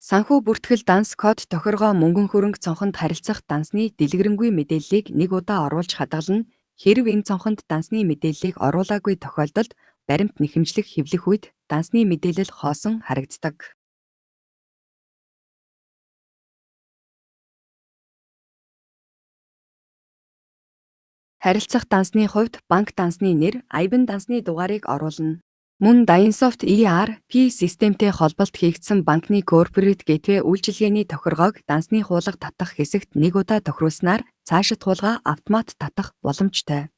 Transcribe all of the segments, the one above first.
Санхүү бүртгэл данс код тохиргоо мөнгөн хөрөнгө цонхонд харилцах дансны дэлгэрэнгүй мэдээллийг нэг удаа оруулж хадгална. Хэрэв энэ цонхонд дансны мэдээллийг оруулаагүй тохиолдолд баримт нэхэмжлэх хэвлэх үед дансны мэдээлэл хоосон харагддаг. Харилцах дансны хувьд банк дансны нэр, аяван дансны дугаарыг оруулна. Мөн Dynsoft ERP системтэй холболт хийгдсэн банкны Corporate Gateway үйлчилгээний тохиргоог дансны хуулга татах хэсэгт нэг удаа тохируулснаар цаашид хуулгаа автомат татах боломжтой.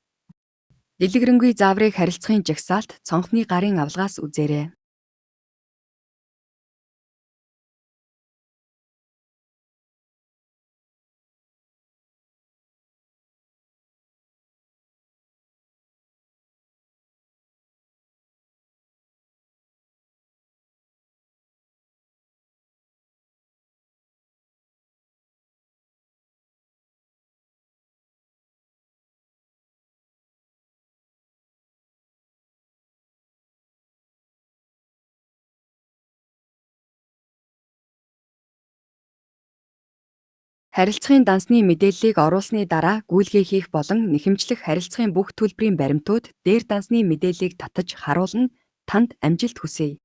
Дэлгэрэнгүй зааврыг харилцахын жагсаалт цонхны гарын авалгаас үзээрэй. Харилцахын дансны мэдээллийг оруулсны дараа гүйлгээ хийх болон нэхэмжлэх харилцахын бүх төлбөрийн баримтууд дээр дансны мэдээллийг татаж харуулна. Танд амжилт хүсье!